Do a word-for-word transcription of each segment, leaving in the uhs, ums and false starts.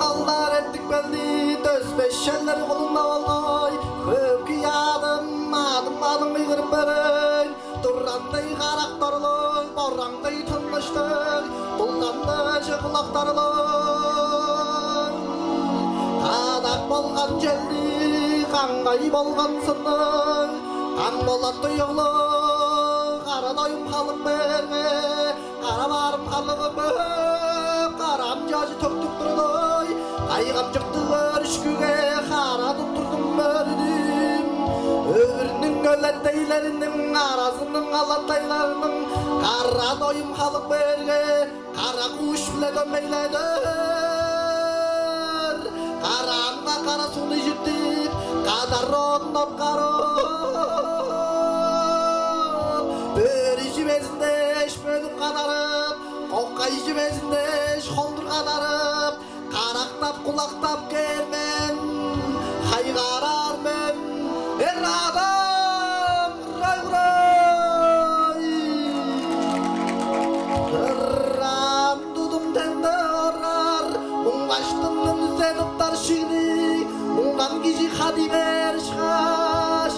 Алдар эртип келди, төспешеннер кулунда болгай, хөөкүй адым, адым, адым ыйгырып берейн. Тургандай карак торлуг, бораңдай тынмыштыг, булганда чыглак торлуг. Кадак болган челди, каңгай болган сынныг, каң болат туйуглуг, кара доюм халып берге, кара баарым халыгы бөп, карам чажы төктүп турдуй, кайгамчыктыг өрүшкүге кара туттурдум мөрүдүм. Өрүнүң өлеттейлериниң аразының алатайларының кара доюм халып берге, кара кууш-биле дөмейледир. Караамга кара суну ижиттип, кадар оон откарып, бөрү чивезин дээш бөлүк кадарып, кокай чивезин дээш холдур кадарып, карактап, кулактап кээр мен, хайгаараар мен, эр адам, урай-урай! Ырам тудум тенде орар, муңгаштынның үзе туптар шигни, муңган кижи хадый бээр ышкаш,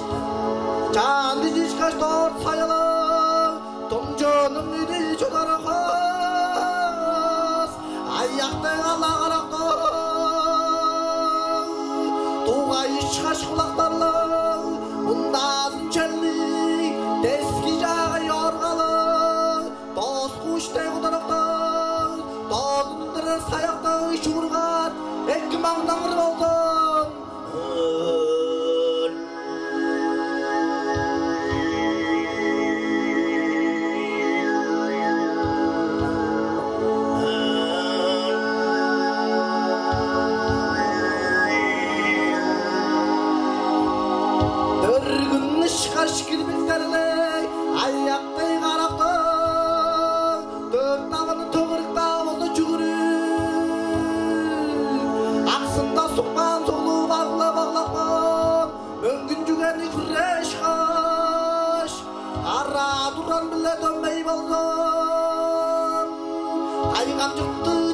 чаан дижи ышкаш дорт саялыг, тумчуунуң үдү чудар хос, аяктай калагарактыг, дугай ышкаш кулактарлыг, мундаазын челниг, дески чаагай ооргалыг, доскууш дег ударыктыг, догундурар саяктыг чуургат, эки маңнаңыр болзун. Дөргүн ышкаш кирбиктерлиг, аяктай карактыг, дөрт даваны төгүрүк-даа болза чүгүрүк, аксында сукпаан суглуу багла-баглапкан, мөңгүн чүгени хүрээш каш, караа туран-биле дөмей болган, кайгамчыктыг